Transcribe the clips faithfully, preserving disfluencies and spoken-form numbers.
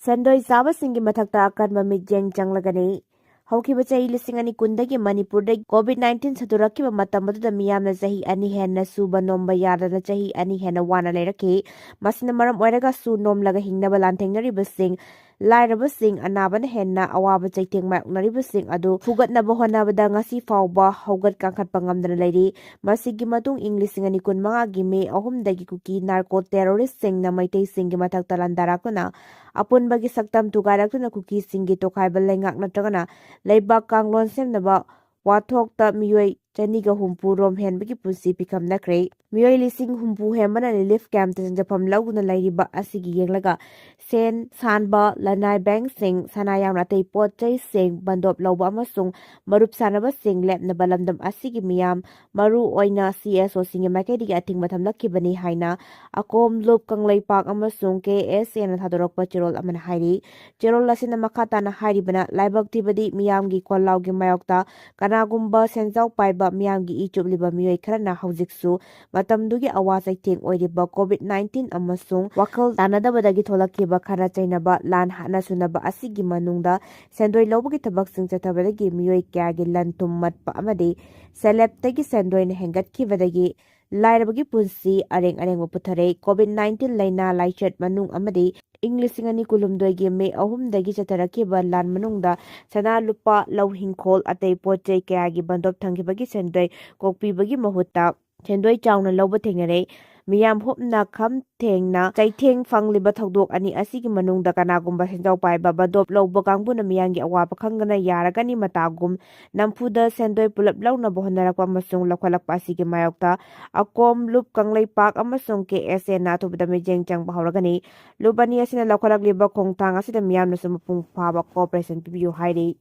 ꯁꯦꯟꯗꯣꯏ ꯆꯥꯕꯁꯤꯡꯒꯤ ꯃꯊꯛꯇ ꯑꯀꯟꯕ ꯃꯤꯠꯌꯦꯡ ꯆꯪꯂꯒꯅꯤ꯫ ꯍꯧꯈꯤꯕ ꯆꯍꯤ ꯂꯤꯁꯤꯡ ꯑꯅꯤ ꯀꯨꯟꯗꯒꯤ ꯃꯅꯤꯄꯨꯔꯗ COVID nineteen ꯁꯟꯗꯣꯔꯛꯈꯤꯕ ꯃꯇꯝ ꯑꯗꯨꯗ ꯃꯤꯌꯥꯝꯅ ꯆꯍꯤ ꯑꯅꯤ ꯍꯦꯟꯅ ꯁꯨꯕ ꯅꯣꯝꯕ ꯌꯥꯗꯅ ꯆꯍꯤ ꯑꯅꯤ ꯍꯦꯟꯅ ꯋꯥꯅ ꯂꯩꯔꯛꯈꯤ꯫ ꯃꯁꯤꯅ ꯃꯔꯝ ꯑꯣꯏꯔꯒ ꯁꯨ ꯅꯣꯝꯂꯒ ꯍꯤꯡꯅꯕ ꯂꯥꯟꯊꯦꯡꯅꯔꯤꯕꯁꯤꯡ, ꯂꯥꯏꯔꯕꯁꯤꯡ, ꯑꯅꯥꯕꯅ ꯍꯦꯟꯅ ꯑꯋꯥꯕ ꯆꯩꯊꯦꯡ ꯃꯥꯌꯣꯛꯅꯔꯤꯕꯁꯤꯡ ꯑꯗꯨ ꯐꯨꯒꯠꯅꯕ ꯍꯣꯠꯅꯕꯗ ꯉꯁꯤ ꯐꯥꯎꯕ ꯍꯧꯒꯠ ꯀꯥꯡꯈꯠꯄ ꯉꯝꯗꯅ ꯂꯩꯔꯤ꯫ ꯃꯁꯤꯒꯤ ꯃꯇꯨꯡ ꯏꯪ ꯂꯤꯁꯤꯡ ꯑꯅꯤ ꯀꯨꯟꯃꯉꯥꯒꯤ ꯃꯦ ꯑꯍꯨꯝꯗꯒꯤ ꯀꯨꯀꯤ ꯅꯥꯔꯀꯣ ꯇꯦꯔꯣꯔꯤꯁꯁꯤꯡꯅ ꯃꯩꯇꯩꯁꯤꯡꯒꯤ ꯃꯊꯛꯇ ꯂꯥꯟꯗꯥꯔꯛꯇꯨꯅ ꯑꯄꯨꯟꯕꯒꯤ ꯁꯛꯇꯝ ꯊꯨꯒꯥꯏꯔꯛꯇꯨꯅ ꯀꯨꯀꯤꯁꯤꯡꯒꯤ ꯇꯣꯈꯥꯏꯕ ꯂꯩꯉꯥꯛ ꯅꯠꯇ꯭ꯔꯒꯅ ꯂꯩꯕꯥꯛ ꯀꯥꯡꯂꯣꯟ ꯁꯦꯝꯅꯕ ꯋꯥꯊꯣꯛꯇ ꯃꯤꯑꯣꯏ ꯆꯅꯤꯒ ꯍꯨꯝꯐꯨ ꯔꯣꯝ ꯍꯦꯟꯕꯒꯤ ꯄꯨꯟꯁꯤ ꯄꯤꯈꯝꯅꯈ꯭ꯔꯦ꯫ ꯃꯤꯑꯣꯏ ꯂꯤꯁꯤꯡ ꯍꯨꯝꯐꯨ ꯍꯦꯟꯕꯅ ꯔꯤꯂꯤꯐ ꯀꯦꯝꯞꯇ ꯆꯪꯖꯐꯝ ꯂꯧꯗꯨꯅ ꯂꯩꯔꯤꯕ ꯑꯁꯤꯒꯤ ꯌꯦꯡꯂꯒ ꯁꯦꯟ ꯁꯥꯟꯕ, ꯂꯅꯥꯏ ꯕꯦꯡꯛꯁꯤꯡ, ꯁꯅꯥ ꯌꯥꯎꯅ ꯑꯇꯩ ꯄꯣꯠ ꯆꯩꯁꯤꯡ ꯕꯟꯗꯣꯞ ꯂꯧꯕ ꯑꯃꯁꯨꯡ ꯃꯔꯨꯞ ꯁꯥꯟꯅꯕꯁꯤꯡ ꯂꯦꯞꯅꯕ ꯂꯝꯗꯝ ꯑꯁꯤꯒꯤ ꯃꯤꯌꯥꯝ, ꯃꯔꯨ ꯑꯣꯏꯅ ꯁꯤ ꯑꯦꯁ ꯑꯣꯁꯤꯡꯒꯤ ꯃꯥꯏꯀꯩꯗꯒꯤ ꯑꯊꯤꯡꯕ ꯊꯝꯂꯛꯈꯤꯕꯅꯤ ꯍꯥꯏꯅ ꯑꯀꯣꯝ ꯂꯨꯞ ꯀꯪꯂꯩꯄꯥꯛ ꯑꯃꯁꯨꯡ ꯀꯦ ꯑꯦꯁ ꯑꯦꯅ ꯊꯥꯗꯣꯔꯛꯄ ꯆꯦꯔꯣꯜ ꯑꯃꯅ ꯍꯥꯏꯔꯤ꯫ ꯆꯦꯔꯣꯜ ꯑꯁꯤꯅ ꯃꯈꯥ ꯇꯥꯅ ꯍꯥꯏꯔꯤꯕꯅ, ꯂꯥꯏꯕꯛ ꯊꯤꯕꯗꯤ ꯃꯤꯌꯥꯝꯒꯤ ꯈꯣꯜꯂꯥꯎꯒꯤ ꯃꯥꯌꯣꯛꯇ ꯀꯅꯥꯒꯨꯝꯕ ꯁꯦꯟꯖꯥꯎ ꯄꯥꯏꯕ ꯃꯤꯌꯥꯝꯒꯤ ꯏ ꯆꯨꯞꯂꯤꯕ ꯃꯤꯑꯣꯏ ꯈꯔꯅ ꯍꯧꯖꯤꯛꯁꯨ ꯃꯇꯝꯗꯨꯒꯤ ꯑꯋꯥ ꯆꯩꯊꯦꯡ ꯑꯣꯏꯔꯤꯕ COVID nineteen ꯑꯃꯁꯨꯡ ꯋꯥꯈꯜ ꯇꯥꯅꯗꯕꯗꯒꯤ ꯊꯣꯛꯂꯛꯈꯤꯕ ꯈꯠꯅ ꯆꯩꯅꯕ, ꯂꯥꯟ ꯍꯥꯠꯅ ꯁꯨꯅꯕ ꯑꯁꯤꯒꯤ ꯃꯅꯨꯡꯗ ꯁꯦꯟꯗꯣꯏ ꯂꯧꯕꯒꯤ ꯊꯕꯛꯁꯤꯡ ꯆꯠꯊꯕꯗꯒꯤ ꯃꯤꯑꯣꯏ ꯀꯌꯥꯒꯤ ꯂꯟ ꯊꯨꯝ ꯃꯠꯄ ꯑꯃꯗꯤ ꯁꯦꯜꯐ ꯍꯦꯜꯞꯇꯒꯤ ꯁꯦꯟꯗꯣꯏꯅ ꯍꯦꯟꯒꯠꯈꯤꯕꯗꯒꯤ ꯂꯥꯏꯔꯕꯒꯤ ꯄꯨꯟꯁꯤ ꯑꯔꯦꯡ ꯑꯔꯦꯡꯕ ꯄꯨꯊꯔꯦ꯫ COVID nineteen ꯂꯥꯏꯅꯥ ꯂꯥꯏꯆꯠ ꯃꯅꯨꯡ ꯑꯃꯗꯤ ꯏꯪ ꯂꯤꯁꯤꯡ ꯑꯅꯤ ꯀꯨꯟꯍꯨꯝꯗꯣꯏꯒꯤ ꯃꯦ ꯑꯍꯨꯝꯗꯒꯤ ꯆꯠꯊꯔꯛꯈꯤꯕ ꯂꯥꯟ ꯃꯅꯨꯡꯗ ꯁꯅꯥ ꯂꯨꯄꯥ, ꯂꯧ ꯏꯪꯈꯣꯜ, ꯑꯇꯩ ꯄꯣꯠ ꯆꯩ ꯀꯌꯥꯒꯤ ꯕꯟꯗꯣꯞ ꯊꯝꯈꯤꯕꯒꯤ ꯁꯦꯟꯗꯣꯏ ꯀꯣꯛꯄꯤꯕꯒꯤ ꯃꯍꯨꯠꯇ ꯁꯦꯟꯗꯣꯏ ꯆꯥꯎꯅ ꯂꯧꯕ ꯊꯦꯡꯅꯔꯦ꯫ ꯃꯤꯌꯥꯝ ꯍꯨꯞꯅ ꯈꯝ ꯊꯦꯡꯅ ꯆꯩꯊꯦꯡ ꯐꯪꯂꯤꯕ ꯊꯧꯗꯣꯛ ꯑꯅꯤ ꯑꯁꯤꯒꯤ ꯃꯅꯨꯡꯗ ꯀꯅꯥꯒꯨꯝꯕ ꯁꯦꯟꯖꯥꯎ ꯄꯥꯏꯕ ꯕꯟꯗꯣꯞ ꯂꯧꯕ ꯀꯥꯡꯕꯨꯅ ꯃꯤꯌꯥꯝꯒꯤ ꯑꯋꯥꯕ ꯈꯪꯗꯅ ꯌꯥꯔꯒꯅꯤ ꯃꯇꯥꯒꯨꯝ ꯅꯝꯐꯨꯗ ꯁꯦꯟꯗꯣꯏ ꯄꯨꯂꯞ ꯂꯧꯅꯕ ꯍꯣꯠꯅꯔꯛꯄ ꯑꯃꯁꯨꯡ ꯂꯧꯈꯠꯂꯛꯄ ꯑꯁꯤꯒꯤ ꯃꯥꯌꯣꯛꯇ ꯑꯀꯣꯝ ꯂꯨꯞ ꯀꯪꯂꯩꯄꯥꯛ ꯑꯃꯁꯨꯡ ꯀꯦ ꯑꯦꯁ ꯑꯦꯅ ꯑꯊꯨꯕꯗ ꯃꯤꯠꯌꯦꯡ ꯆꯪꯕ ꯍꯧꯔꯒꯅꯤ꯫ ꯂꯨꯞ ꯑꯅꯤ ꯑꯁꯤꯅ ꯂꯧꯈꯠꯂꯛꯂꯤꯕ ꯈꯣꯡꯊꯥꯡ ꯑꯁꯤꯗ ꯃꯤꯌꯥꯝꯅꯁꯨ ꯃꯄꯨꯡ ꯐꯥꯕ ꯀꯣꯑꯣꯄꯔꯦꯁꯟ ꯄꯤꯕꯤꯌꯨ ꯍꯥꯏꯔꯤ꯫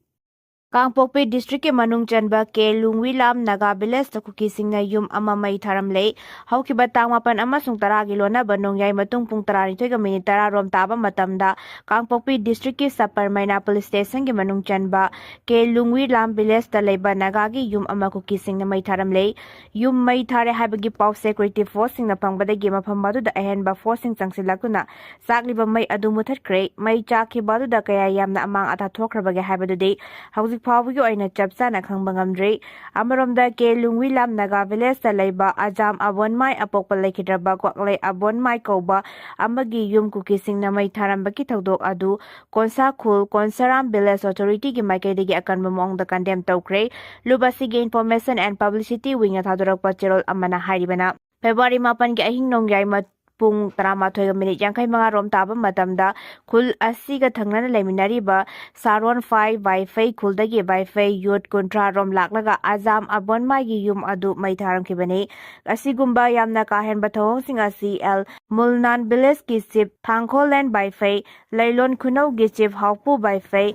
ꯀꯥꯡꯄꯣꯛꯄꯤ ꯗꯤꯁꯇ꯭ꯔꯤꯛꯀꯤ ꯃꯅꯨꯡ ꯆꯟꯕ ꯀꯦ ꯂꯨꯡꯋꯤꯂꯥꯝ ꯅꯥꯒꯥ ꯚꯤꯂꯦꯖꯇ ꯀꯨꯀꯤꯁꯤꯡꯅ ꯌꯨꯝ ꯑꯃ ꯃꯩ ꯊꯥꯔꯝꯂꯦ꯫ ꯍꯧꯈꯤꯕ ꯇꯥꯡ ꯃꯥꯄꯟ ꯑꯃꯁꯨꯡ ꯇꯔꯥꯒꯤ ꯂꯣꯟꯅꯕ ꯅꯣꯡꯌꯥꯏ ꯃꯇꯨꯡ ꯄꯨꯡ ꯇꯔꯥꯅꯤꯊꯣꯏꯒ ꯃꯤꯅꯤꯠ ꯇꯔꯥ ꯔꯣꯝ ꯇꯥꯕ ꯃꯇꯝꯗ ꯀꯥꯡꯄꯣꯛꯄꯤ ꯗꯤꯁꯇ꯭ꯔꯤꯛꯀꯤ ꯁꯄꯔ ꯃꯩꯅꯥ ꯄꯨꯂꯤꯁ ꯁ꯭ꯇꯦꯁꯟꯒꯤ ꯃꯅꯨꯡ ꯆꯟꯕ ꯀꯦ ꯂꯨꯡꯋꯤꯂꯥꯝ ꯚꯤꯂꯦꯖꯇ ꯂꯩꯕ ꯅꯥꯒꯥꯒꯤ ꯌꯨꯝ ꯑꯃ ꯀꯨꯀꯤꯁꯤꯡꯅ ꯃꯩ ꯊꯥꯔꯝꯂꯦ꯫ ꯌꯨꯝ ꯃꯩ ꯊꯥꯔꯦ ꯍꯥꯏꯕꯒꯤ ꯄꯥꯎ ꯁꯦꯀ꯭ꯌꯨꯔꯤꯇꯤ ꯐꯣꯔꯁꯁꯤꯡꯅ ꯐꯪꯕꯗꯒꯤ ꯃꯐꯝ ꯑꯗꯨꯗ ꯑꯍꯦꯟꯕ ꯐꯣꯔꯁꯁꯤꯡ ꯆꯪꯁꯤꯜꯂꯛꯇꯨꯅ ꯆꯥꯛꯂꯤꯕ ꯃꯩ ꯑꯗꯨ ꯃꯨꯊꯠꯈ꯭ꯔꯦ꯫ ꯃꯩ ꯆꯥꯛꯈꯤꯕ ꯑꯗꯨꯗ ꯀꯌꯥ ꯌꯥꯝꯅ ꯑꯃꯥꯡ ꯑꯇꯥ ꯊꯣꯛꯈ꯭ꯔꯕꯒꯦ ꯍꯥꯏꯕꯗꯨꯗꯤ ꯍꯧꯖꯤꯛ ꯐꯥꯎꯕꯒꯤ ꯑꯣꯏꯅ ꯆꯞ ꯆꯥꯅ ꯈꯪꯕ ꯉꯝꯗ꯭ꯔꯤ꯫ ꯑꯃꯔꯣꯝꯗ ꯀꯦ ꯂꯨꯡꯋꯤꯂꯥꯝ ꯅꯥꯒꯥ ꯚꯤꯂꯦꯖꯇ ꯂꯩꯕ ꯑꯖꯥꯝ ꯑꯕꯣꯟꯃꯥꯏ ꯑꯄꯣꯛꯄ ꯂꯩꯈꯤꯗ꯭ꯔꯕ ꯀ꯭ꯋꯥꯛꯂꯩ ꯑꯕꯣꯟꯃꯥꯏ ꯀꯧꯕ ꯑꯃꯒꯤ ꯌꯨꯝ ꯀꯨꯀꯤꯁꯤꯡꯅ ꯃꯩ ꯊꯥꯔꯝꯕꯒꯤ ꯊꯧꯗꯣꯛ ꯑꯗꯨ ꯀꯣꯟꯁꯥ ꯈꯨꯜ ꯀꯣꯟꯁꯥꯔꯥꯝ ꯚꯤꯂꯦꯖ ꯑꯣꯊꯣꯔꯤꯇꯤꯒꯤ ꯃꯥꯏꯀꯩꯗꯒꯤ ꯑꯀꯟꯕ ꯃꯑꯣꯡꯗ ꯀꯟꯗꯦꯝ ꯇꯧꯈ꯭ꯔꯦ꯫ ꯂꯨꯞ ꯑꯁꯤꯒꯤ ꯏꯟꯐꯣꯔꯃꯦꯁꯟ ꯑꯦꯟ ꯄꯕ꯭ꯂꯤꯁꯤꯇꯤ ꯋꯤꯡꯅ ꯊꯥꯗꯣꯔꯛꯄ ꯆꯦꯔꯣꯜ ꯑꯃꯅ ꯍꯥꯏꯔꯤꯕꯅ, ꯐꯦꯕ꯭ꯔꯨꯋꯥꯔꯤ ꯃꯥꯄꯟꯒꯤ ꯑꯍꯤꯡ ꯅꯣꯡꯌꯥꯏ ꯃ-, ꯄꯨꯡ ꯇꯔꯥꯃꯥꯊꯣꯏꯒ ꯃꯤꯅꯤꯠ ꯌꯥꯡꯈꯩ ꯃꯉꯥ ꯔꯣꯝ ꯇꯥꯕ ꯃꯇꯝꯗ ꯈꯨꯜ ꯑꯁꯤꯒ ꯊꯪꯅꯅ ꯂꯩꯃꯤꯟꯅꯔꯤꯕ ꯁꯥꯔꯣꯟ ꯐꯥꯏ ꯕꯥꯏꯐꯩ ꯈꯨꯜꯗꯒꯤ ꯕꯥꯏꯐꯩ ꯌꯨꯠ ꯀꯨꯟꯊ꯭ꯔꯥ ꯔꯣꯝ ꯂꯥꯛꯂꯒ ꯑꯖꯥꯝ ꯑꯕꯣꯟꯃꯥꯏꯒꯤ ꯌꯨꯝ ꯑꯗꯨ ꯃꯩ ꯊꯥꯔꯝꯈꯤꯕꯅꯤ꯫ ꯑꯁꯤꯒꯨꯝꯕ ꯌꯥꯝꯅ ꯀꯥ ꯍꯦꯟꯕ ꯊꯧꯑꯣꯡꯁꯤꯡ ꯑꯁꯤ ꯑꯦꯜ ꯃꯨꯜꯅꯥꯟ ꯚꯤꯂꯦꯖꯀꯤ ꯆꯤꯐ ꯊꯥꯡꯈꯣꯂꯦꯟ ꯕꯥꯏꯐꯩ, ꯂꯩꯂꯣꯟ ꯈꯨꯅꯧꯒꯤ ꯆꯤꯐ ꯍꯥꯎꯄꯨ ꯕꯥꯏꯐꯩ,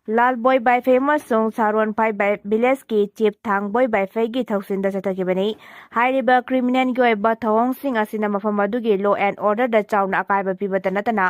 ꯂꯥꯜꯕꯣꯏ ꯕꯥꯏꯐꯩ ꯑꯃꯁꯨꯡ ꯁꯥꯔꯣꯟ ꯐꯥꯏ ꯕꯥꯏ-, ꯚꯤꯂꯦꯖꯀꯤ ꯆꯤꯐ ꯊꯥꯡꯕꯣꯏ ꯕꯥꯏꯐꯩꯒꯤ ꯊꯧꯁꯤꯟꯗ ꯆꯠꯊꯈꯤꯕꯅꯤ꯫ ꯍꯥꯏꯔꯤꯕ ꯀ꯭ꯔꯤꯃꯤꯅꯦꯜꯒꯤ ꯑꯣꯏꯕ ꯊꯧꯑꯣꯡꯁꯤꯡ ꯑꯁꯤꯅ ꯃꯐꯝ ꯑꯗꯨꯒꯤ ꯂꯣ ꯑꯦꯟ ꯑꯣꯔꯗꯔꯗ ꯆꯥꯎꯅ ꯑꯀꯥꯏꯕ ꯄꯤꯕꯇ ꯅꯠꯇꯅ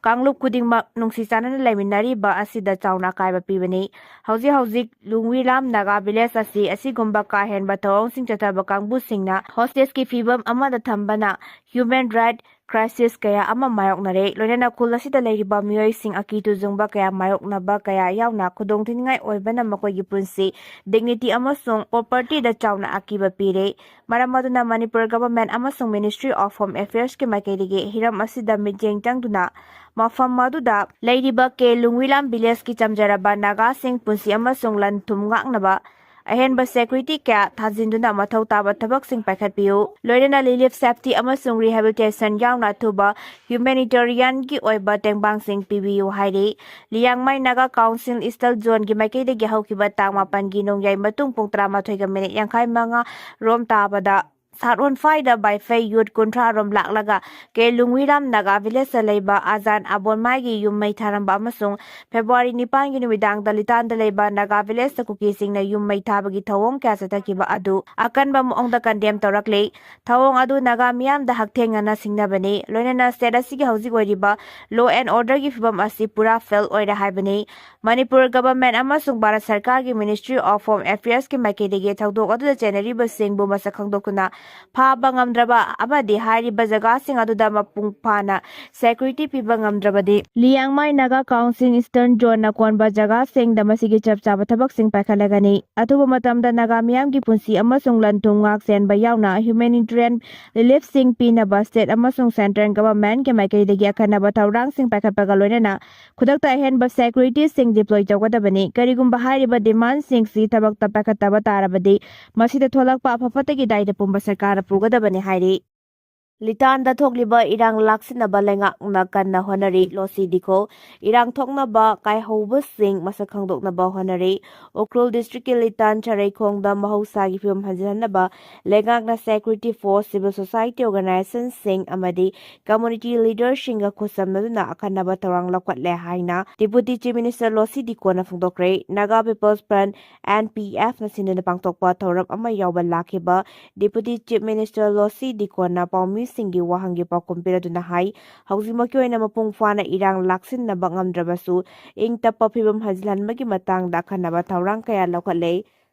ꯀꯥꯡꯂꯨꯞ ꯈꯨꯗꯤꯡꯃꯛ ꯅꯨꯡꯁꯤ ꯆꯥꯟꯅꯅ ꯂꯩꯃꯤꯟꯅꯔꯤꯕ ꯑꯁꯤꯗ ꯆꯥꯎꯅ ꯑꯀꯥꯏꯕ ꯄꯤꯕꯅꯤ꯫ ꯍꯧꯖꯤꯛ ꯍꯧꯖꯤꯛ ꯂꯨꯡꯋꯤꯂꯥꯝ ꯅꯥꯒꯥ ꯚꯤꯂꯦꯖ ꯑꯁꯤ ꯑꯁꯤꯒꯨꯝꯕ ꯀꯥ ꯍꯦꯟꯕ ꯊꯧꯑꯣꯡꯁꯤꯡ ꯆꯠꯊꯕ ꯀꯥꯡꯕꯨꯁꯤꯡꯅ ꯍꯣꯁꯇꯦꯖꯀꯤ ꯐꯤꯕꯝ ꯑꯃꯗ ꯊꯝꯕꯅ ꯍ꯭ꯌꯨꯃꯦꯟ ꯔꯥꯏꯠ ꯀ꯭ꯔꯥꯏꯁꯤꯁ ꯀꯌꯥ ꯑꯃ ꯃꯥꯌꯣꯛꯅꯔꯦ, ꯂꯣꯏꯅꯅ ꯈꯨꯜ ꯑꯁꯤꯗ ꯂꯩꯔꯤꯕ ꯃꯤꯑꯣꯏꯁꯤꯡ ꯑꯀꯤ ꯇꯨꯖꯨꯡꯕ ꯀꯌꯥ ꯃꯥꯌꯣꯛꯅꯕ ꯀꯌꯥ ꯌꯥꯎꯅ ꯈꯨꯗꯣꯡꯊꯤꯅꯤꯡꯉꯥꯏ ꯑꯣꯏꯕꯅ ꯃꯈꯣꯏꯒꯤ ꯄꯨꯟꯁꯤ, ꯗꯤꯒꯅꯤꯇꯤ ꯑꯃꯁꯨꯡ ꯄ꯭ꯔꯣꯄꯔꯇꯤꯗ ꯆꯥꯎꯅ ꯑꯀꯤꯕ ꯄꯤꯔꯦ꯫ ꯃꯔꯝ ꯑꯗꯨꯅ ꯃꯅꯤꯄꯨꯔ ꯒꯚꯔꯟꯃꯦꯟꯠ ꯑꯃꯁꯨꯡ ꯃꯤꯅꯤꯁꯇ꯭ꯔꯤ ꯑꯣꯐ ꯍꯣꯝ ꯑꯦꯐꯤꯌꯔꯁꯀꯤ ꯃꯥꯏꯀꯩꯗꯒꯤ ꯍꯤꯔꯝ ꯑꯁꯤꯗ ꯃꯤꯠꯌꯦꯡ ꯆꯪꯗꯨꯅ ꯃꯐꯝ ꯑꯗꯨꯗ ꯂꯩꯔꯤꯕ ꯀꯦ ꯂꯨꯡꯋꯤꯂꯥꯝ ꯚꯤꯂꯦꯖꯀꯤ ꯆꯝꯖꯔꯕ ꯅꯥꯒꯥꯁꯤꯡ ꯄꯨꯟꯁꯤ ꯑꯃꯁꯨꯡ ꯂꯟ ꯊꯨꯝ ꯉꯥꯛꯅꯕ ꯑꯍꯦꯟꯕ ꯁꯦꯀ꯭ꯌꯨꯔꯤꯇꯤ ꯀꯌꯥ ꯊꯥꯖꯤꯟꯗꯨꯅ ꯃꯊꯧ ꯇꯥꯕ ꯊꯕꯛꯁꯤꯡ ꯄꯥꯏꯈꯠꯄꯤꯌꯨ꯫ ꯂꯣꯏꯅꯅ ꯔꯤꯂꯤꯐ ꯁꯦꯐꯇꯤ ꯑꯃꯁꯨꯡ ꯔꯤꯍꯦꯕꯤꯂꯤꯇꯦꯁꯟ ꯌꯥꯎꯅ ꯑꯊꯨꯕ ꯍ꯭ꯌꯨꯃꯦꯅꯤꯇꯦꯔꯤꯌꯟꯒꯤ ꯑꯣꯏꯕ ꯇꯦꯡꯕꯥꯡꯁꯤꯡ ꯄꯤꯕꯤꯌꯨ ꯍꯥꯏꯔꯤ꯫ ꯂꯤꯌꯥꯡꯃꯥꯏ ꯅꯥꯒꯥ ꯀꯥꯎꯟꯁꯤꯜ ꯏꯁꯇꯜ ꯖꯣꯟꯒꯤ ꯃꯥꯏꯀꯩꯗꯒꯤ ꯍꯧꯈꯤꯕ ꯇꯥꯡ ꯃꯥꯄꯟꯒꯤ ꯅꯣꯡꯌꯥꯏ ꯃꯇꯨꯡ ꯄꯨꯡ ꯇꯔꯥꯃꯥꯊꯣꯏꯒ ꯃꯤꯅꯤꯠ ꯌꯥꯡꯈꯩ ꯃꯉꯥ ꯔꯣꯝ ꯇꯥꯕꯗ ꯁꯥꯔꯣꯟꯐꯥꯏꯗ ꯕꯥꯏꯐꯩ ꯌꯨꯠ ꯀꯨꯟꯊ꯭ꯔꯥ ꯔꯣꯝ ꯂꯥꯛꯂꯒ ꯀꯦ ꯂꯨꯡꯋꯤꯔꯥꯝ ꯅꯥꯒꯥ ꯚꯤꯂꯦꯖꯇ ꯂꯩꯕ ꯑꯖꯥꯟ ꯑꯕꯣꯟꯃꯥꯏꯒꯤ ꯌꯨꯝ ꯃꯩ ꯊꯥꯔꯝꯕ ꯑꯃꯁꯨꯡ ꯐꯦꯕ꯭ꯔꯨꯋꯥꯔꯤ ꯅꯤꯄꯥꯟꯒꯤ ꯅꯨꯃꯤꯗꯥꯡꯗ ꯂꯤꯇꯥꯟꯗ ꯂꯩꯕ ꯅꯥꯒꯥ ꯚꯤꯂꯦꯖꯇ ꯀꯨꯀꯤꯁꯤꯡꯅ ꯌꯨꯝ ꯃꯩ ꯊꯥꯕꯒꯤ ꯊꯧꯑꯣꯡ ꯀꯌꯥ ꯆꯠꯊꯈꯤꯕ ꯑꯗꯨ ꯑꯀꯟꯕ ꯃꯑꯣꯡꯗ ꯀꯟꯗꯦꯝ ꯇꯧꯔꯛꯂꯤ꯫ ꯊꯧꯑꯣꯡ ꯑꯗꯨ ꯅꯥꯒꯥ ꯃꯤꯌꯥꯝꯗ ꯍꯛꯊꯦꯡꯅꯅ ꯁꯤꯡꯅꯕꯅꯤ꯫ ꯂꯣꯏꯅꯅ ꯁ꯭ꯇꯦꯠ ꯑꯁꯤꯒꯤ ꯍꯧꯖꯤꯛ ꯑꯣꯏꯔꯤꯕ law and order ꯒꯤ ꯐꯤꯕꯝ ꯑꯁꯤ ꯄꯨꯔꯥ ꯐꯦꯜ ꯑꯣꯏꯔꯦ ꯍꯥꯏꯕꯅꯤ꯫ ꯃꯅꯤꯄꯨꯔ ꯒꯚꯔꯟꯃꯦꯟꯠ ꯑꯃꯁꯨꯡ ꯚꯥꯔꯠ ꯁꯔꯀꯥꯔꯒꯤ Ministry of Home Affairs ꯀꯤ ꯃꯥꯏꯀꯩꯗꯒꯤ ꯊꯧꯗꯣꯛ ꯑꯗꯨꯗ ꯆꯦꯟꯅꯔꯤꯕꯁꯤꯡꯕꯨ ꯃꯁꯛ ꯈꯪꯗꯣꯛꯇꯨꯅ ꯐꯥꯕ ꯉꯝꯗ꯭ꯔꯕ ꯑꯃꯗꯤ ꯍꯥꯏꯔꯤꯕ ꯖꯒꯥꯁꯤꯡ ꯑꯗꯨꯗ ꯃꯄꯨꯡ ꯐꯥꯅ security ꯄꯤꯕ ꯉꯝꯗ꯭ꯔꯕꯗꯤ Liangmai Naga council Eastern Zone ꯅ ꯀꯣꯟꯕ ꯖꯒꯥꯁꯤꯡꯗ ꯃꯁꯤꯒꯤ ꯆꯞ ꯆꯥꯕ ꯊꯕꯛꯁꯤꯡ ꯄꯥꯏꯈꯠꯂꯒꯅꯤ꯫ ꯑꯊꯨꯕ ꯃꯇꯝꯗ ꯅꯥꯒꯥ ꯃꯤꯌꯥꯝꯒꯤ ꯄꯨꯟꯁꯤ ꯑꯃꯁꯨꯡ ꯂꯟ ꯊꯨꯝ ꯉꯥꯛ ꯁꯦꯟꯕ ꯌꯥꯎꯅ humanitarian relief ꯁꯤꯡ ꯄꯤꯅꯕ ꯁ꯭ꯇꯦꯠ ꯑꯃꯁꯨꯡ ꯁꯦꯟꯇ꯭ꯔꯦꯜ ꯒꯚꯔꯟꯃꯦꯟꯠ ꯀꯤ ꯃꯥꯏꯀꯩꯗꯒꯤ ꯑꯈꯟꯅꯕ ꯊꯧꯔꯥꯡꯁꯤꯡ ꯄꯥꯏꯈꯠꯄꯒ ꯂꯣꯏꯅꯅ ꯈꯨꯗꯛꯇ ꯑꯍꯦꯟꯕ security ꯁꯤꯡ deploy ꯇꯧꯒꯗꯕꯅꯤ꯫ ꯀꯔꯤꯒꯨꯝꯕ ꯍꯥꯏꯔꯤꯕ demand ꯁꯤꯡꯁꯤ ꯊꯕꯛꯇ ꯄꯥꯏꯈꯠꯇꯕ ꯇꯥꯔꯕꯗꯤ ꯃꯁꯤꯗ ꯊꯣꯛꯂꯛꯄ ꯑꯐ ꯐꯠꯇꯒꯤ ꯗꯥꯏꯗ ꯄꯨꯝꯕ ꯁꯔꯀꯥꯔꯅ ꯄꯨꯒꯗꯕꯅꯤ ꯍꯥꯏꯔꯤ꯫ ꯂꯤꯇꯥꯟꯗ ꯊꯣꯛꯂꯤꯕ ꯏꯔꯥꯡ ꯂꯥꯛꯁꯤꯟꯅꯕ ꯂꯩꯉꯥꯛꯅ ꯀꯟꯅ ꯍꯣꯠꯅꯔꯤ꯫ ꯂꯣꯁꯤ ꯗꯤꯈꯣ ꯏꯔꯥꯡ ꯊꯣꯛꯅꯕ ꯀꯥꯏꯍꯧꯕꯁꯤꯡ ꯃꯁꯛ ꯈꯪꯗꯣꯛꯅꯕ ꯍꯣꯠꯅꯔꯤ꯫ ꯎꯈ꯭ꯔꯨꯜ ꯗꯤꯁꯇ꯭ꯔꯤꯛꯀꯤ ꯂꯤꯇꯥꯟ ꯆꯔꯩꯈꯣꯡꯗ ꯃꯍꯧꯁꯥꯒꯤ ꯐꯤꯕꯝ ꯍꯟꯖꯤꯜꯍꯟꯅꯕ ꯂꯩꯉꯥꯛꯅ security force, civil society organization ꯁꯤꯡ ꯑꯃꯗꯤ community leader ꯁꯤꯡꯒ ꯈꯨꯠꯁꯝꯅꯗꯨꯅ ꯑꯈꯟꯅꯕ ꯊꯧꯔꯥꯡ ꯂꯧꯈꯠꯂꯦ ꯍꯥꯏꯅ Deputy Chief Minister ꯂꯣꯁꯤ ꯗꯤꯈꯣꯅ ꯐꯣꯡꯗꯣꯛꯈ꯭ꯔꯦ꯫ Naga People's Front, N P F ꯅ ꯁꯤꯟꯗꯨꯅ ꯄꯥꯡꯊꯣꯛꯄ ꯊꯧꯔꯝ ꯑꯃ ꯌꯥꯎꯕ ꯂꯥꯛꯈꯤꯕ Deputy Chief Minister ꯂꯣꯁꯤ ꯗꯤꯈꯣꯅ ꯄꯥꯎꯃꯤꯁꯤꯡꯒꯤ ꯋꯥꯍꯪꯒꯤ ꯄꯥꯎꯈꯨꯝ ꯄꯤꯔꯗꯨꯅ ꯍꯥꯏ, ꯍꯧꯖꯤꯛꯃꯛꯀꯤ ꯑꯣꯏꯅ ꯃꯄꯨꯡ ꯐꯥꯅ ꯏꯔꯥꯡ ꯂꯥꯛꯁꯤꯟꯅꯕ ꯉꯝꯗ꯭ꯔꯕꯁꯨ ꯏꯪ ꯇꯞꯄ ꯐꯤꯕꯝ ꯍꯟꯖꯤꯜꯍꯟꯕꯒꯤ ꯃꯇꯥꯡꯗ ꯑꯈꯟꯅꯕ ꯊꯧꯔꯥꯡ ꯀꯌꯥ ꯂꯧꯈꯠꯂꯦ꯫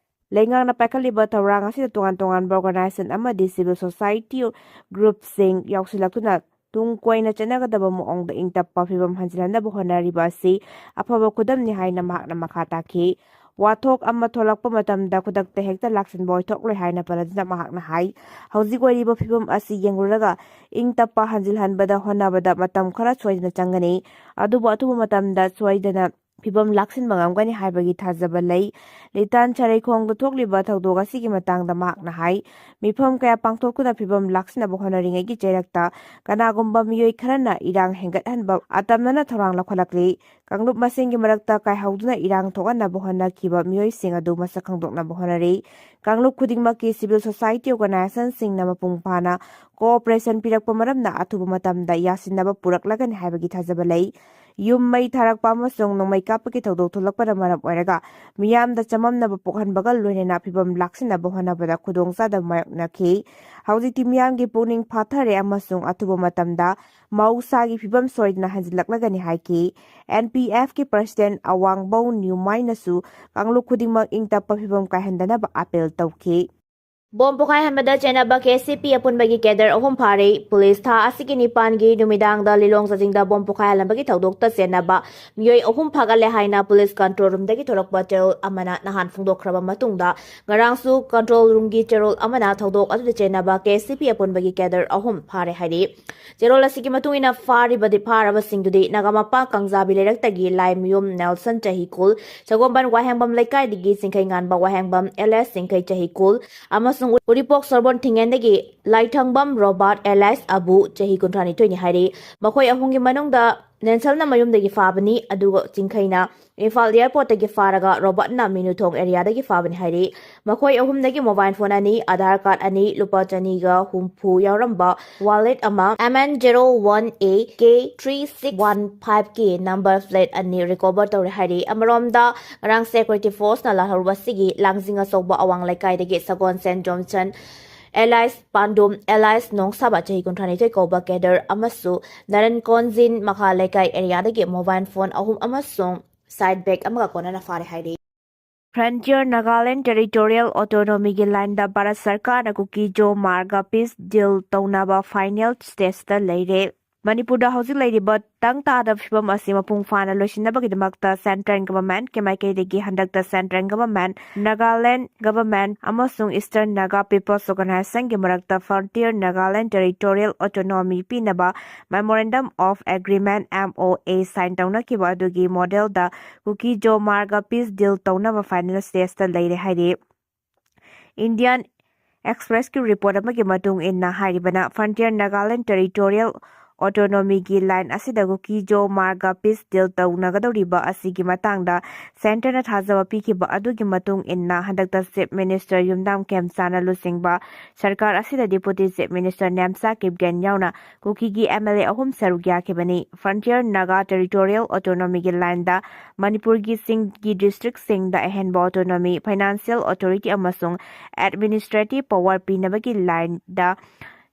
ꯂꯩꯉꯥꯛꯅ ꯄꯥꯏꯈꯠꯂꯤꯕ ꯊꯧꯔꯥꯡ ꯑꯁꯤꯗ ꯇꯣꯉꯥꯟ ꯇꯣꯉꯥꯟꯕ organization ꯑꯃꯗꯤ civil society group ꯁꯤꯡ ꯌꯥꯎꯁꯤꯜꯂꯛꯇꯨꯅ ꯇꯨꯡ ꯀꯣꯏꯅ ꯆꯠꯅꯒꯗꯕ ꯃꯑꯣꯡꯗ ꯏꯪ ꯇꯞꯄ ꯐꯤꯕꯝ ꯍꯟꯖꯤꯜꯍꯟꯅꯕ ꯍꯣꯠꯅꯔꯤꯕ ꯑꯁꯤ ꯑꯐꯕ ꯈꯨꯗꯝꯅꯤ ꯍꯥꯏꯅ ꯃꯍꯥꯛꯅ ꯃꯈꯥ ꯇꯥꯈꯤ꯫ ꯋꯥꯊꯣꯛ ꯑꯃ ꯊꯣꯛꯂꯛꯄ ꯃꯇꯝꯗ ꯈꯨꯗꯛꯇ ꯍꯦꯛꯇ ꯂꯥꯛꯁꯤꯟꯕ ꯑꯣꯏꯊꯣꯛꯂꯣꯏ ꯍꯥꯏꯅ ꯄꯜꯂꯗꯨꯅ ꯃꯍꯥꯛꯅ ꯍꯥꯏ, ꯍꯧꯖꯤꯛ ꯑꯣꯏꯔꯤꯕ ꯐꯤꯕꯝ ꯑꯁꯤ ꯌꯦꯡꯂꯨꯔꯒ ꯏꯪ ꯇꯞꯄ ꯍꯟꯖꯤꯜꯍꯟꯕꯗ ꯍꯣꯠꯅꯕꯗ ꯃꯇꯝ ꯈꯔ ꯁꯣꯏꯗꯅ ꯆꯪꯒꯅꯤ, ꯑꯗꯨꯕꯨ ꯑꯊꯨꯕ ꯃꯇꯝꯗ ꯁꯣꯏꯗꯅ ꯐꯤꯕꯝ ꯂꯥꯛꯁꯤꯟꯕ ꯉꯝꯒꯅꯤ ꯍꯥꯏꯕꯒꯤ ꯊꯥꯖꯕ ꯂꯩ꯫ ꯂꯤꯇꯥꯟ ꯁꯔꯩꯈꯣꯡꯗ ꯊꯣꯛꯂꯤꯕ ꯊꯧꯗꯣꯛ ꯑꯁꯤꯒꯤ ꯃꯇꯥꯡꯗ ꯃꯍꯥꯛꯅ ꯍꯥꯏ, ꯃꯤꯐꯝ ꯀꯌꯥ ꯄꯥꯡꯊꯣꯛꯇꯨꯅ ꯐꯤꯕꯝ ꯂꯥꯛꯁꯤꯟꯅꯕ ꯍꯣꯠꯅꯔꯤꯉꯩꯒꯤ ꯆꯩꯔꯛꯇ ꯀꯅꯥꯒꯨꯝꯕ ꯃꯤꯑꯣꯏ ꯈꯔꯅ ꯏꯔꯥꯡ ꯍꯦꯟꯒꯠꯍꯟꯕ ꯑꯇꯝꯅꯅ ꯊꯧꯔꯥꯡ ꯂꯧꯈꯠꯂꯛꯂꯤ꯫ ꯀꯥꯡꯂꯨꯞ ꯃꯁꯦꯟꯒꯤ ꯃꯔꯛꯇ ꯀꯥꯏꯍꯧꯗꯨꯅ ꯏꯔꯥꯡ ꯊꯣꯛꯍꯟꯅꯕ ꯍꯣꯠꯅꯈꯤꯕ ꯃꯤꯑꯣꯏꯁꯤꯡ ꯑꯗꯨ ꯃꯁꯛ ꯈꯪꯗꯣꯛꯅꯕ ꯍꯣꯠꯅꯔꯤ꯫ ꯀꯥꯡꯂꯨꯞ ꯈꯨꯗꯤꯡꯃꯛꯀꯤ civil society organizationꯁꯤꯡꯅ ꯃꯄꯨꯡ ꯐꯥꯅ cooperation ꯄꯤꯔꯛꯄ ꯃꯔꯝꯅ ꯑꯊꯨꯕ ꯃꯇꯝꯗ ꯌꯥꯁꯤꯟꯅꯕ ꯄꯨꯔꯛꯂꯒꯅꯤ ꯍꯥꯏꯕꯒꯤ ꯊꯥꯖꯕ ꯂꯩ꯫ ꯌꯨꯝ ꯃꯩ ꯊꯥꯔꯛꯄ ꯑꯃꯁꯨꯡ ꯅꯣꯡꯃꯩ ꯀꯥꯞꯄꯒꯤ ꯊꯧꯗꯣꯛ ꯊꯣꯛꯂꯛꯄꯅ ꯃꯔꯝ ꯑꯣꯏꯔꯒ ꯃꯤꯌꯥꯝꯗ ꯆꯃꯝꯅꯕ ꯄꯣꯛꯍꯟꯕꯒ ꯂꯣꯏꯅꯅ ꯐꯤꯕꯝ ꯂꯥꯛꯁꯤꯟꯅꯕ ꯍꯣꯠꯅꯕꯗ ꯈꯨꯗꯣꯡꯆꯥꯗꯕ ꯃꯥꯌꯣꯛꯅꯈꯤ꯫ ꯍꯧꯖꯤꯛꯇꯤ ꯃꯤꯌꯥꯝꯒꯤ ꯄꯨꯛꯅꯤꯡ ꯐꯥꯊꯔꯦ ꯑꯃꯁꯨꯡ ꯑꯊꯨꯕ ꯃꯇꯝꯗ ꯃꯍꯧꯁꯥꯒꯤ ꯐꯤꯕꯝ ꯁꯣꯏꯗꯅ ꯍꯟꯖꯤꯜꯂꯛꯂꯒꯅꯤ ꯍꯥꯏꯈꯤ꯫ NPFꯀꯤ president ꯑꯋꯥꯡꯕꯧ ꯅ꯭ꯌꯨꯃꯥꯏꯅꯁꯨ ꯀꯥꯡꯂꯨꯞ ꯈꯨꯗꯤꯡꯃꯛ ꯏꯪ ꯇꯞꯄ ꯐꯤꯕꯝ ꯀꯥꯏꯍꯟꯗꯅꯕ appeal ꯇꯧꯈꯤ꯫ ꯕꯣꯝ ꯄꯣꯈꯥꯏꯍꯟꯕꯗ ꯆꯦꯟꯅꯕ KCP ꯑꯄꯨꯟꯕꯒꯤ cadre ꯑꯍꯨꯝ ꯐꯥꯔꯦ꯫ ꯄꯨꯂꯤꯁ ꯊꯥ ꯑꯁꯤꯒꯤ ꯅꯤꯄꯥꯟꯒꯤ ꯅꯨꯃꯤꯗꯥꯡꯗ ꯂꯤꯂꯣꯡ ꯆꯥꯖꯤꯡꯗ ꯕꯣꯝ ꯄꯣꯈꯥꯏꯍꯜꯂꯝꯕꯒꯤ ꯊꯧꯗꯣꯛꯇ ꯆꯦꯟꯅꯕ ꯃꯤꯑꯣꯏ ꯑꯍꯨꯝ ꯐꯥꯒꯠꯂꯦ ꯍꯥꯏꯅ ꯄꯨꯂꯤꯁ control roomꯗꯒꯤ ꯊꯣꯔꯛꯄ ꯆꯦꯔꯣꯜ ꯑꯃꯅ ꯅꯍꯥꯟ ꯐꯣꯡꯗꯣꯛꯈ꯭ꯔꯕ ꯃꯇꯨꯡꯗ, ꯉꯔꯥꯡꯁꯨ control roomꯒꯤ ꯆꯦꯔꯣꯜ ꯑꯃꯅ ꯊꯧꯗꯣꯛ ꯑꯗꯨꯗ ꯆꯦꯟꯅꯕ KCP ꯑꯄꯨꯟꯕꯒꯤ cadre ꯑꯍꯨꯝ ꯐꯥꯔꯦ ꯍꯥꯏꯔꯤ꯫ ꯆꯦꯔꯣꯜ ꯑꯁꯤꯒꯤ ꯃꯇꯨꯡ ꯏꯟꯅ ꯐꯥꯔꯤꯕꯗꯤ, ꯐꯥꯔꯕꯁꯤꯡꯗꯨꯗꯤ ꯅꯥꯒꯥꯃꯄꯥꯜ ꯀꯥꯡꯖꯥꯕꯤ ꯂꯩꯔꯛꯇꯒꯤ ꯂꯥꯏꯃꯌꯨꯝ ꯅꯦꯜꯁꯟ, ꯆꯍꯤ ꯀꯨꯟ, ꯁꯒꯣꯜꯕꯟ ꯋꯥꯍꯦꯡꯕꯝ ꯂꯩꯀꯥꯏꯗꯒꯤ ꯆꯤꯡꯈꯩ ꯉꯥꯟꯕ ꯋꯥꯍꯦꯡꯕꯝ ꯑꯦꯂꯦꯁ, ꯆꯤꯡꯈꯩ, ꯆꯍꯤ ꯀꯨꯟ, ꯑꯃꯁꯨꯡ ꯎꯔꯤꯄꯣꯛ ꯁꯣꯔꯕꯣꯟ ꯊꯤꯡꯉꯦꯟꯗꯒꯤ ꯂꯥꯏꯊꯪꯕꯝ ꯔꯣꯕꯥꯔꯠ ꯑꯦꯂꯥꯏꯁ ꯑꯕꯨ, ꯆꯍꯤ ꯀꯨꯟꯊ꯭ꯔꯥ ꯅꯤꯊꯣꯏꯅꯤ ꯍꯥꯏꯔꯤ꯫ ꯃꯈꯣꯏ ꯑꯍꯨꯝꯒꯤ ꯃꯅꯨꯡꯗ ꯅꯦꯟꯁꯜꯅ ꯃꯌꯨꯝꯗꯒꯤ ꯐꯥꯕꯅꯤ, ꯑꯗꯨꯒ ꯆꯤꯡꯈꯩꯅ ꯏꯝꯐꯥꯜ airportꯇꯒꯤ ꯐꯥꯔꯒ ꯔꯣꯕꯥꯔꯠꯅ ꯃꯤꯅꯨꯊꯣꯡ areaꯗꯒꯤ ꯐꯥꯕꯅꯤ ꯍꯥꯏꯔꯤ꯫ ꯃꯈꯣꯏ ꯑꯍꯨꯝꯗꯒꯤ mobile phone ꯑꯅꯤ, Aadhaar card ꯑꯅꯤ, ꯂꯨꯄꯥ ꯆꯅꯤꯒ ꯍꯨꯝꯐꯨ ꯌꯥꯎꯔꯝꯕ wallet ꯑꯃ, MN zero one A K three six one five K number plate ꯑꯅꯤ recover ꯇꯧꯔꯦ ꯍꯥꯏꯔꯤ꯫ ꯑꯃꯔꯣꯝꯗ, ꯉꯔꯥꯡ security forceꯅ ꯂꯥꯜꯍꯧꯔꯨꯕ ꯑꯁꯤꯒꯤ ꯂꯥꯡꯖꯤꯡ ꯑꯆꯧꯕ ꯑꯋꯥꯡ ꯂꯩꯀꯥꯏꯗꯒꯤ ꯁꯒꯣꯜꯁꯦꯟ ꯖꯣꯟꯁꯟ ꯑꯦꯂꯥꯏꯁ ꯄꯥꯟꯗꯨꯝ ꯑꯦꯂꯥꯏꯁ ꯅꯣꯡꯁꯥꯕ, ꯆꯍꯤ ꯀꯨꯟꯊ꯭ꯔꯥ ꯅꯤꯊꯣꯏ ꯀꯧꯕ cadre ꯑꯃꯁꯨ ꯅꯔꯟ ꯀꯣꯟꯖꯤꯟ ꯃꯈꯥ ꯂꯩꯀꯥꯏ areaꯗꯒꯤ mobile phone ꯑꯍꯨꯝ ꯑꯃꯁꯨꯡ side bag ꯑꯃꯒ ꯀꯣꯟꯅꯅ ꯐꯥꯔꯦ ꯍꯥꯏꯔꯤ꯫ Frontier Nagaland Territorial Autonomyꯒꯤ line Bharat ꯁꯔꯀꯥꯔꯅ ꯀꯨꯀꯤ-ꯖꯣ ꯃꯥꯔꯒ peace deal ꯇꯧꯅꯕ final stageꯇ ꯂꯩꯔꯦ꯫ ꯃꯅꯤꯄꯨꯔꯗ ꯍꯧꯖꯤꯛ ꯂꯩꯔꯤꯕ ꯇꯪ ꯇꯥꯗꯕ ꯐꯤꯕꯝ ꯑꯁꯤ ꯃꯄꯨꯡ ꯐꯥꯅ ꯂꯣꯏꯁꯤꯟꯅꯕꯒꯤꯗꯃꯛꯇ Central Government ꯀꯤ ꯃꯥꯏꯀꯩꯗꯒꯤ ꯍꯟꯗꯛꯇ Central Government, Nagaland Government ꯑꯃꯁꯨꯡ Eastern Naga People's Organization ꯒꯤ ꯃꯔꯛꯇ Frontier Nagaland Territorial Autonomy ꯄꯤꯅꯕ Memorandum of Agreement, M O A, sign ꯇꯧꯅꯈꯤꯕ ꯑꯗꯨꯒꯤ model ꯗ ꯀꯨꯀꯤ-ꯖꯣ ꯃꯥꯔꯒ peace deal ꯇꯧꯅꯕ final stage ꯇ ꯂꯩꯔꯦ ꯍꯥꯏꯔꯤ꯫ Indian Express ꯀꯤ report ꯑꯃꯒꯤ ꯃꯇꯨꯡ ꯏꯟꯅ ꯍꯥꯏꯔꯤꯕꯅ Frontier Nagaland Territorial Autonomy ꯒꯤ line ꯑꯁꯤꯗ ꯀꯨꯀꯤ-ꯖꯣ ꯃꯥꯔꯒ peace deal ꯇꯧꯅꯒꯗꯧꯔꯤꯕ ꯑꯁꯤꯒꯤ ꯃꯇꯥꯡꯗ Centre ꯅ ꯊꯥꯖꯕ ꯄꯤꯈꯤꯕ ꯑꯗꯨꯒꯤ ꯃꯇꯨꯡ ꯏꯟꯅ ꯍꯟꯗꯛꯇ Chief Minister ꯌꯨꯝꯅꯥꯝ ꯈꯦꯝꯆꯥꯟꯅ ꯂꯨꯆꯤꯡꯕ ꯁꯔꯀꯥꯔ ꯑꯁꯤꯗ Deputy Chief Minister Nemcha Kipgen ꯌꯥꯎꯅ ꯀꯨꯀꯤꯒꯤ M L A ꯑꯍꯨꯝ ꯁꯔꯨꯛ ꯌꯥꯈꯤꯕꯅꯤ꯫ Frontier Naga Territorial Autonomy ꯒꯤ line ꯗ ꯃꯅꯤꯄꯨꯔꯒꯤ ꯆꯤꯡꯒꯤ district ꯁꯤꯡꯗ ꯑꯍꯦꯟꯕ autonomy, financial authority ꯑꯃꯁꯨꯡ administrative power ꯄꯤꯅꯕꯒꯤ line ꯗ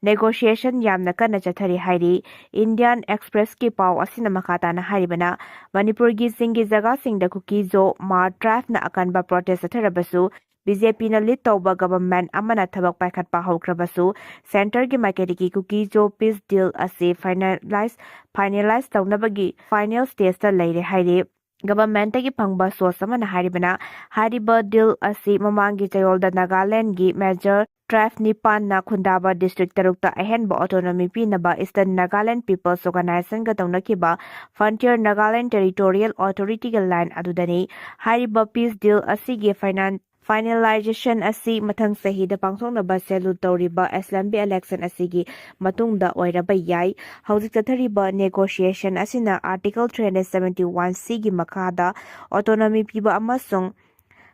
negotiation ꯌꯥꯝꯅ ꯀꯟꯅ ꯆꯠꯊꯔꯤ ꯍꯥꯏꯔꯤ꯫ Indian Express ꯀꯤ ꯄꯥꯎ ꯑꯁꯤꯅ ꯃꯈꯥ ꯇꯥꯅ ꯍꯥꯏꯔꯤꯕꯅ, ꯃꯅꯤꯄꯨꯔꯒꯤ ꯆꯤꯡꯒꯤ ꯖꯒꯥꯁꯤꯡꯗ ꯀꯨꯀꯤ-ꯖꯣ ꯃꯥꯔ tribe ꯅ ꯑꯀꯟꯕ protest ꯆꯠꯊꯔꯕꯁꯨ, B J P ꯅ lead ꯇꯧꯕ government ꯑꯃꯅ ꯊꯕꯛ ꯄꯥꯏꯈꯠꯄ ꯍꯧꯈ꯭ꯔꯕꯁꯨ, Centre ꯒꯤ ꯃꯥꯏꯀꯩꯗꯒꯤ ꯀꯨꯀꯤ-ꯖꯣ peace deal ꯑꯁꯤ finalize, finalize ꯇꯧꯅꯕꯒꯤ final stage ꯇ ꯂꯩꯔꯦ ꯍꯥꯏꯔꯤ꯫ Government ꯇꯒꯤ ꯐꯪꯕ source ꯑꯃꯅ ꯍꯥꯏꯔꯤꯕꯅ, ꯍꯥꯏꯔꯤꯕ deal ꯑꯁꯤ ꯃꯃꯥꯡꯒꯤ ꯆꯌꯣꯜꯗ Nagaland ꯒꯤ major tribe ꯅꯤꯄꯥꯟꯅ ꯈꯨꯟꯗꯥꯕ district ꯇꯔꯨꯛꯇ ꯑꯍꯦꯟꯕ autonomy ꯄꯤꯅꯕ Eastern Nagaland People's Organization ꯒ ꯇꯧꯅꯈꯤꯕ Frontier Nagaland Territorial Authority ꯒꯤ line ꯑꯗꯨꯗꯅꯤ꯫ ꯍꯥꯏꯔꯤꯕ peace deal ꯑꯁꯤꯒꯤ finan-, finalization ꯑꯁꯤ ꯃꯊꯪ ꯆꯍꯤꯗ ꯄꯥꯡꯊꯣꯛꯅꯕ schedule ꯇꯧꯔꯤꯕ assembly election ꯑꯁꯤꯒꯤ ꯃꯇꯨꯡꯗ ꯑꯣꯏꯔꯕ ꯌꯥꯏ꯫ ꯍꯧꯖꯤꯛ ꯆꯠꯊꯔꯤꯕ negotiation ꯑꯁꯤꯅ Article three hundred seventy-one C ꯒꯤ ꯃꯈꯥꯗ autonomy ꯄꯤꯕ ꯑꯃꯁꯨꯡ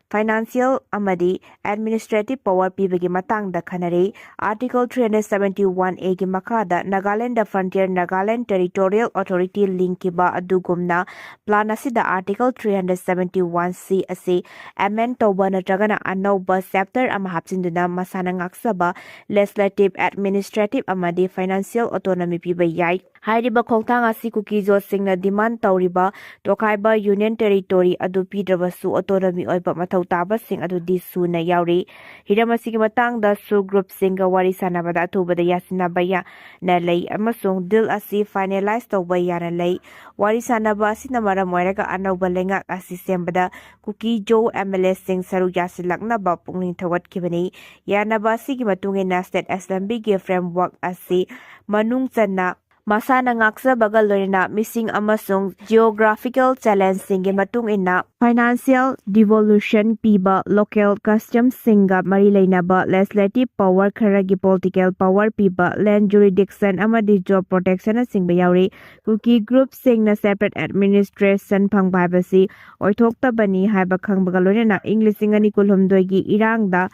financial ꯑꯃꯗꯤ administrative power ꯄꯤꯕꯒꯤ ꯃꯇꯥꯡꯗ ꯈꯟꯅꯔꯤ꯫ Article three hundred seventy-one A ꯒꯤ ꯃꯈꯥꯗ Nagaland ꯗ Frontier Nagaland Territorial Authority ꯂꯤꯡꯈꯤꯕ ꯑꯗꯨꯒꯨꯝꯅ, plan ꯑꯁꯤꯗ Article three hundred seventy-one C ꯑꯁꯤ amend ꯇꯧꯕ ꯅꯠꯇ꯭ꯔꯒꯅ ꯑꯅꯧꯕ chapter ꯑꯃ ꯍꯥꯞꯆꯤꯟꯗꯨꯅ ꯃꯁꯥꯅ ꯉꯥꯛꯆꯕ legislative, administrative ꯑꯃꯗꯤ financial autonomy ꯄꯤꯕ ꯌꯥꯏ꯫ ꯍꯥꯏꯔꯤꯕ ꯈꯣꯡꯊꯥꯡ ꯑꯁꯤ ꯀꯨꯀꯤꯖꯣꯁꯤꯡꯅ ꯗꯤꯃꯥꯟ ꯇꯧꯔꯤꯕ ꯇꯣꯈꯥꯏꯕ ꯌꯨꯅꯤꯌꯟ ꯇꯦꯔꯤꯇꯣꯔꯤ ꯑꯗꯨ ꯄꯤꯗ꯭ꯔꯕꯁꯨ ꯑꯣꯇꯣꯅꯣꯃꯤ ꯑꯣꯏꯕ ꯃꯊꯧ ꯇꯥꯕꯁꯤꯡ ꯑꯗꯨꯗꯤ ꯁꯨꯅ ꯌꯥꯎꯔꯤ꯫ ꯍꯤꯔꯝ ꯑꯁꯤꯒꯤ ꯃꯇꯥꯡꯗ ꯁꯨ ꯒ꯭ꯔꯨꯞꯁꯤꯡꯒ ꯋꯥꯔꯤ ꯁꯥꯟꯅꯕꯗ ꯑꯊꯨꯕꯗ ꯌꯥꯁꯤꯟꯅꯕ ꯌꯥꯅ ꯂꯩ ꯑꯃꯁꯨꯡ ꯗꯤꯜ ꯑꯁꯤ ꯐꯥꯏꯅꯦꯂꯥꯏꯖ ꯇꯧꯕ ꯌꯥꯅ ꯂꯩ꯫ ꯋꯥꯔꯤ ꯁꯥꯟꯅꯕ ꯑꯁꯤꯅ ꯃꯔꯝ ꯑꯣꯏꯔꯒ ꯑꯅꯧꯕ ꯂꯩꯉꯥꯛ ꯑꯁꯤ ꯁꯦꯝꯕꯗ ꯀꯨꯀꯤꯖꯣ ꯑꯦꯝ ꯑꯦꯜ ꯑꯦꯁꯤꯡ ꯁꯔꯨꯛ ꯌꯥꯁꯤꯜꯂꯛꯅꯕ ꯄꯨꯛꯅꯤꯡ ꯊꯧꯒꯠꯈꯤꯕꯅꯤ꯫ ꯌꯥꯅꯕ ꯑꯁꯤꯒꯤ ꯃꯇꯨꯡ ꯏꯟꯅ ꯁ꯭ꯇꯦꯠ ꯑꯦꯁꯦꯝꯕ꯭ꯂꯤꯒꯤ ꯐ꯭ꯔꯦꯝꯋꯥꯔꯛ ꯑꯁꯤ ꯃꯅꯨꯡ ꯆꯟꯅ ꯃꯁꯥꯅ ꯉꯥꯛꯆꯕꯒ ꯂꯣꯏꯅꯅ ꯃꯤꯁꯤꯡ ꯑꯃꯁꯨꯡ ꯖꯤꯑꯣꯒ꯭ꯔꯥꯐꯤꯀꯦꯜ ꯆꯦꯂꯦꯟꯖꯁꯤꯡꯒꯤ ꯃꯇꯨꯡ ꯏꯟꯅ ꯐꯥꯏꯅꯥꯟꯁꯤꯌꯦꯜ ꯗꯤꯚꯣꯂꯨꯁꯟ ꯄꯤꯕ, ꯂꯣꯀꯦꯜ ꯀꯁꯇꯝꯁꯤꯡꯒ ꯃꯔꯤ ꯂꯩꯅꯕ ꯂꯦꯖꯤꯁꯂꯦꯇꯤꯚ ꯄꯥꯋꯔ ꯈꯔꯒꯤ ꯄꯣꯂꯤꯇꯤꯀꯦꯜ ꯄꯥꯋꯔ ꯄꯤꯕ, ꯂꯦꯟ ꯖꯨꯔꯤꯗꯤꯛꯁꯟ ꯑꯃꯗꯤ ꯖꯣꯕ ꯄ꯭ꯔꯣꯇꯦꯛꯁꯟꯅꯆꯤꯡꯕ ꯌꯥꯎꯔꯤ꯫ ꯀꯨꯀꯤ ꯒ꯭ꯔꯨꯞꯁꯤꯡꯅ ꯁꯦꯄꯔꯦꯠ ꯑꯦꯗꯃꯤꯅꯤꯁꯇ꯭ꯔꯦꯁꯟ ꯐꯪꯕ ꯍꯥꯏꯕꯁꯤ ꯑꯣꯏꯊꯣꯛꯇꯕꯅꯤ ꯍꯥꯏꯕ ꯈꯪꯕꯒ ꯂꯣꯏꯅꯅ ꯏꯪ ꯂꯤꯁꯤꯡ ꯑꯅꯤ ꯀꯨꯟꯍꯨꯝꯗꯣꯏꯒꯤ ꯏꯔꯥꯡꯗ,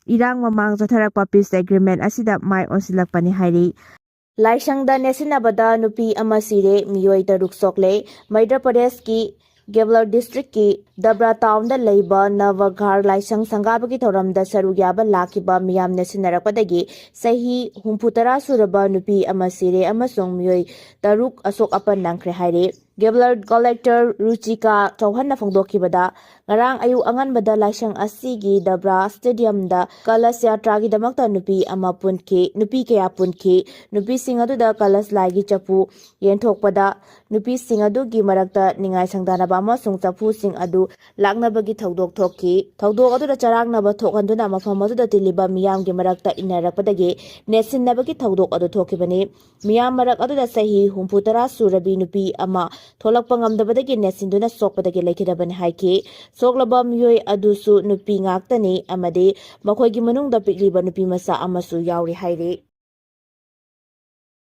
ꯏꯔꯥꯡ ꯃꯃꯥꯡ ꯆꯠꯊꯔꯛꯄ ꯄꯤꯁ ꯑꯦꯒ꯭ꯔꯤꯃꯦꯟ ꯑꯁꯤꯗ ꯃꯥꯏ ꯑꯣꯟꯁꯤꯜꯂꯛꯄꯅꯤ ꯍꯥꯏꯔꯤ꯫ ꯂꯥꯏꯁꯪꯗ ꯅꯦꯠꯁꯤꯟꯅꯕꯗ ꯅꯨꯄꯤ ꯑꯃ ꯁꯤꯔꯦ, ꯃꯤꯑꯣꯏ ꯇꯔꯨꯛ ꯁꯣꯛꯂꯦ꯫ ꯃꯙ꯭ꯌ ꯄ꯭ꯔꯗꯦꯁꯀꯤ ꯒ꯭ꯋꯥꯂꯤꯌꯔ ꯗꯤꯁꯇ꯭ꯔꯤꯛꯀꯤ ꯗꯕ꯭ꯔꯥ ꯇꯥꯎꯟꯗ ꯂꯩꯕ ꯅꯕꯒꯥꯔ ꯂꯥꯏꯁꯪ ꯁꯪꯒꯥꯕꯒꯤ ꯊꯧꯔꯝꯗ ꯁꯔꯨꯛ ꯌꯥꯕ ꯂꯥꯛꯈꯤꯕ ꯃꯤꯌꯥꯝ ꯅꯦꯠꯁꯤꯟꯅꯔꯛꯄꯗꯒꯤ ꯆꯍꯤ ꯍꯨꯝꯐꯨꯇꯔꯥ ꯁꯨꯔꯕ ꯅꯨꯄꯤ ꯑꯃ ꯁꯤꯔꯦ ꯑꯃꯁꯨꯡ ꯃꯤꯑꯣꯏ ꯇꯔꯨꯛ ꯑꯁꯣꯛ ꯑꯄꯟ ꯅꯪꯈ꯭ꯔꯦ ꯍꯥꯏꯔꯤ꯫ ꯒ꯭ꯋꯥꯂꯤꯌꯔ ꯀꯂꯦꯛꯇꯔ ꯔꯨꯆꯤꯀꯥ ꯆꯧꯍꯟꯅ ꯐꯣꯡꯗꯣꯛꯈꯤꯕꯗ, ꯉꯔꯥꯡ ꯑꯌꯨꯛ ꯑꯉꯟꯕꯗ ꯂꯥꯏꯁꯪ ꯑꯁꯤꯒꯤ ꯗꯕ꯭ꯔꯥ ꯁ꯭ꯇꯦꯗꯤꯌꯝꯗ ꯀꯂꯁ ꯌꯥꯇ꯭ꯔꯥꯒꯤꯗꯃꯛꯇ ꯅꯨꯄꯤ ꯑꯃ ꯄꯨꯟꯈꯤ꯫ ꯅꯨꯄꯤ ꯀꯌꯥ ꯄꯨꯟꯈꯤ꯫ ꯅꯨꯄꯤꯁꯤꯡ ꯑꯗꯨꯗ ꯀꯂꯁ ꯂꯥꯏꯒꯤ ꯆꯐꯨ ꯌꯦꯟꯊꯣꯛꯄꯗ, ꯅꯨꯄꯤꯁꯤꯡ ꯑꯗꯨꯒꯤ ꯃꯔꯛꯇ ꯅꯤꯡꯉꯥꯏ ꯁꯪꯗꯥꯅꯕ ꯑꯃꯁꯨꯡ ꯆꯐꯨꯁꯤꯡ ꯑꯗꯨ ꯂꯥꯛꯅꯕꯒꯤ ꯊꯧꯗꯣꯛ ꯊꯣꯛꯈꯤ꯫ ꯊꯧꯗꯣꯛ ꯑꯗꯨꯗ ꯆꯔꯥꯡꯅꯕ ꯊꯣꯛꯍꯟꯗꯨꯅ ꯃꯐꯝ ꯑꯗꯨꯗ ꯇꯤꯜꯂꯤꯕ ꯃꯤꯌꯥꯝꯒꯤ ꯃꯔꯛꯇ ꯏꯟꯅꯔꯛꯄꯗꯒꯤ ꯅꯦꯠꯁꯤꯟꯅꯕꯒꯤ ꯊꯧꯗꯣꯛ ꯑꯗꯨ ꯊꯣꯛꯈꯤꯕꯅꯤ꯫ ꯃꯤꯌꯥꯝ ꯃꯔꯛ ꯑꯗꯨꯗ ꯆꯍꯤ ꯍꯨꯝꯐꯨꯇꯔꯥ ꯁꯨꯔꯕꯤ ꯅꯨꯄꯤ ꯑꯃ ꯊꯣꯛꯂꯛꯄ ꯉꯝꯗꯕꯗꯒꯤ ꯅꯦꯠꯁꯤꯟꯗꯨꯅ ꯁꯣꯛꯄꯗꯒꯤ ꯂꯩꯈꯤꯗꯕꯅꯤ ꯍꯥꯏꯈꯤ꯫ ꯁꯣꯛꯂꯕ ꯃꯤꯑꯣꯏ ꯑꯗꯨꯁꯨ ꯅꯨꯄꯤ ꯉꯥꯛꯇꯅꯤ ꯑꯃꯗꯤ ꯃꯈꯣꯏꯒꯤ ꯃꯅꯨꯡꯗ ꯄꯤꯛꯂꯤꯕ ꯅꯨꯄꯤ ꯃꯆꯥ ꯑꯃꯁꯨ ꯌꯥꯎꯔꯤ ꯍꯥꯏꯔꯤ꯫